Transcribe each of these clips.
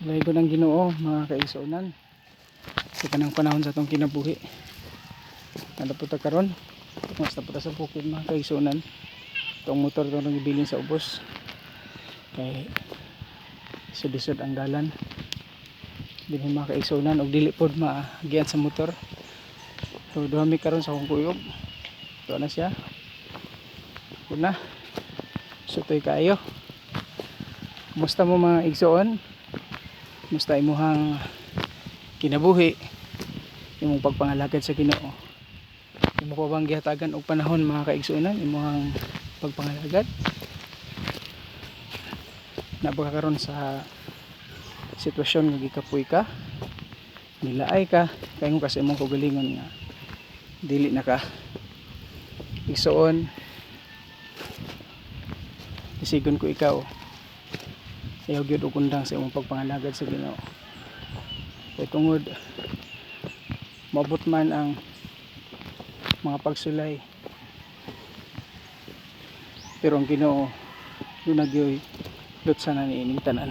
Laygo ng Ginoo, mga kaigsuonan, sa kanang panahon sa atong kinabuhi. Nalapot ta karon, mas napot ta sa bukid, mga kaigsuonan. Itong motor itong gibilin sa ubos kay sudisod ang dalan dinhi, mga kaigsuonan, og dili pod maagian sa motor. So duha mi karon sa akong kuyog. Ito na siya. Una sutoy kaayo. Kumusta mo, mga igsoon? Kumusta imuhang kinabuhi, imong pagpangalagad sa Ginoo? Imo pa bang gihatagan og panahon, mga kaigsuonan, imuhang pagpangalagad? Naa ba ka karon sa sitwasyon nga gikapoy ka, nilaay ka, kaingon ka sa imong kaugalingon nga dili na ka? Igsoon, isigon ko ikaw, ayaw gyud og undang sa imong pagpangalagad sa Ginoo, kay tungod moabot man ang mga pagsulay, pero ang Ginoo duna gyoy lutsa na niining tanan.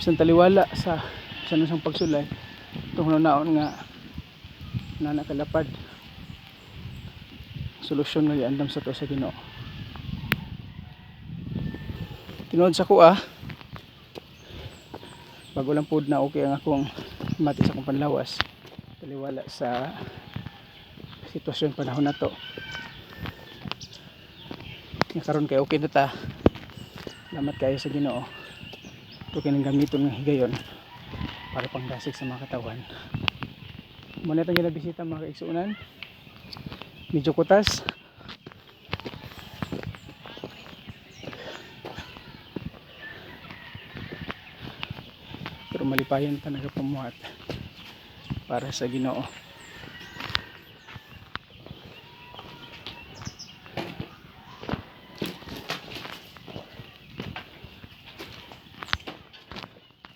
Bisan taliwala sa bisan unsang pagsulay, itong naon nga na nakalapad solusyon nga giandam sa to sa Ginoo. Tinuod sa kuha, bago lang pod na okay ang akong mati sa akong panlawas, taliwala sa sitwasyon panahon na to. Nga karon kay okay na ta, salamat kayo sa Ginoo. Ito kining gamiton nga higayon para pangdasig sa mga katawan. Muna itong ginabisita, mga kaigsuonan, medyo kutas. Pero malipayon ta nagapamuhat para sa Ginoo.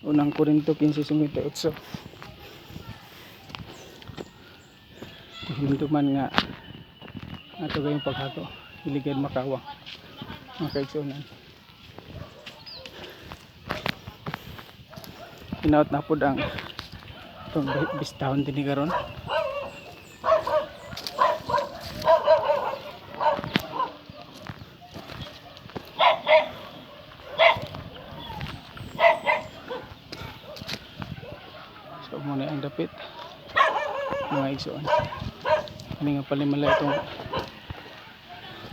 Unang Korinto 15:58. Hinumduman nga ato gayong paghago dili gayud makawang, mga kaigsuonan. Hinaot na pod ang itong bistahon dinhi karon. So muna ang dapit, mga igsoon. Ano nga palimala itong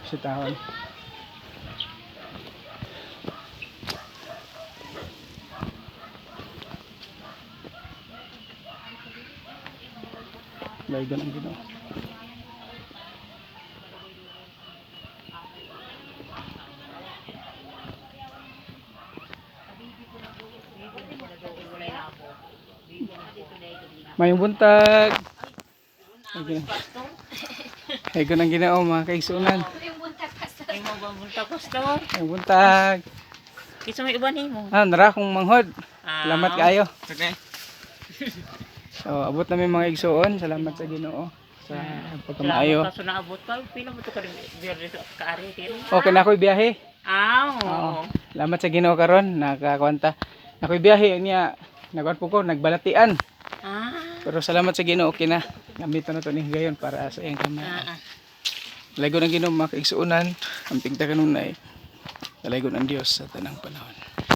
bisitahon. Laygon ang Ginoo. Mayong buntag. Laygon ang Ginoo, mga kaigsuonan. Yung buntag, Pastor. Ay mo ba buntag, Pastor? Mayong buntag. Kinsa may uban nimo? Ah, nara akong manghod. Ah. Salamat kaayo. Okay. So, abot namin, mga igsuon. Salamat sa Ginoo sa pagkamaayo. Salamat ka sa naabot ka. Pila mo to ka biyernes kaari tiro. Okay na ako'y biyahe. Ah, Oo. oo. Salamat sa Ginoo karon nakakwanta. Ako'y biyahe niya, nagkuan po ko, nagbalatian. Ah. Pero salamat sa Ginoo, okay na. Gamito na to ni gayon para sa iyang kamay. Ah. Laygon ang Ginoo, mga kaigsuonan. Ang tigda kanunay. Laygon ang Dios sa tanang panahon.